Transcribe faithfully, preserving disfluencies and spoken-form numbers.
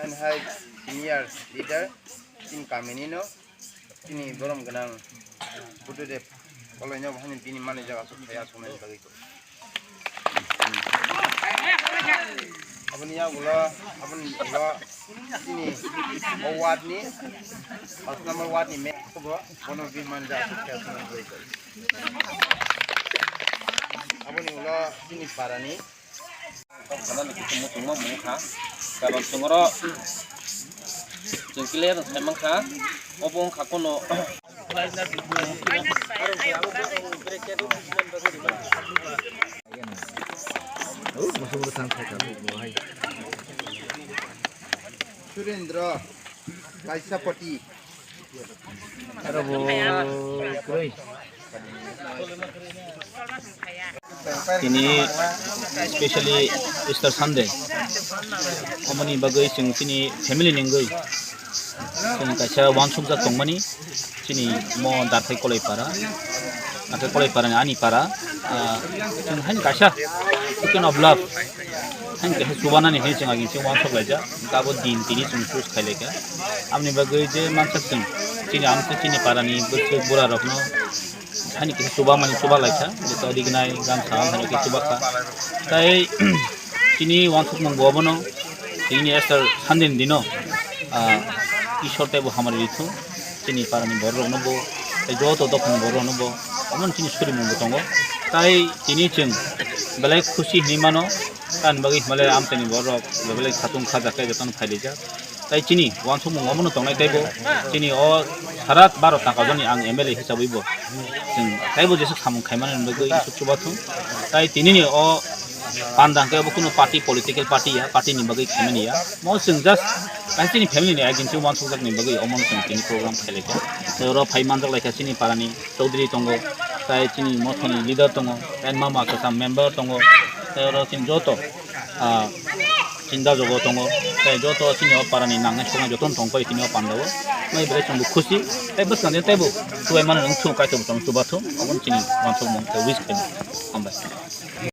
Hai senior leader, chini kamini no, chini borom gwnang Buddhadev Koloino bo hani bini manwi jaga aswk thaya aswknani bagwi. Aboni yagulo, aboni ulo chini o ward ni, house number ward ni member bo bono bini manwi jaga aswk thaya aswknani bagwi. Aboni ulo chini parani Kok sana ni kuchung muchung ma mung kha. Karon chwng oro chwng clear sai man kha. Obo wng kha kono. Surendra Kaisapati. Aro bo kwrwi. Tini specially Easter Sunday. Omoni bagwi chwng chini family ni wngwi chwng kaisa uansukjak tongmani. Chini mo Darkhai Kolaipara. Darkhai Kolaipara ni ani para. Ah, chwng haino kaisa token of love. Haino kaisa chubanani hai chwng agin chwng uansuk laijak. Abo din tini chwng choose khai laikha. Amoni bagwi je mansak chwng chini amtwi chini parani bwswk bura rokno haino kaisa chubamani chuba laikha. Jeto rignai gamsa haino kaisa chuba kha. Tai chini uansukmung bo obono tini Easter Sunday ni dino, ah, Ishwar teibo hamari rithung. Chini parani borok rokno bo, tei joto dophani borok rokno bo, omo chini surimung bo tongo. Tai tini chwng belai khusi hinwi mano, tamni bagwi hwnba le amchaini borok rok belai khatung kha jakhe jotono phailaijak. Tai chini uansukmung omono tongnai teibo, chini o sarat baro taka joni ang M L A hisabwi bo chwng teibo jesuk samung khaimani bagwi isuk chubathung. Tai tinini o panda hwnkhe obo kunu party, political party ya, party ni bagwi khaimani ya. Mo chwng just kaisa chini family ni agin se uansukjakni bagwi omono chwng tini program khailai kha. Tei oro phai manjak lai kha chini parani Chaudhary tongo, tai chini mothani leader tongo, tai mama kwcham member tongo, tai oro chini joto, ah, chinda jogo tongo, tai joto chini o parani nangnai soknai jotono tong pai tini o pandao. Mai belai chwngbo khusi, tai bwskang teibo chubaimani wngthung, Kaitor bo chwng chubathung, omono chini uansukmung tei wish khaimung. Hambai.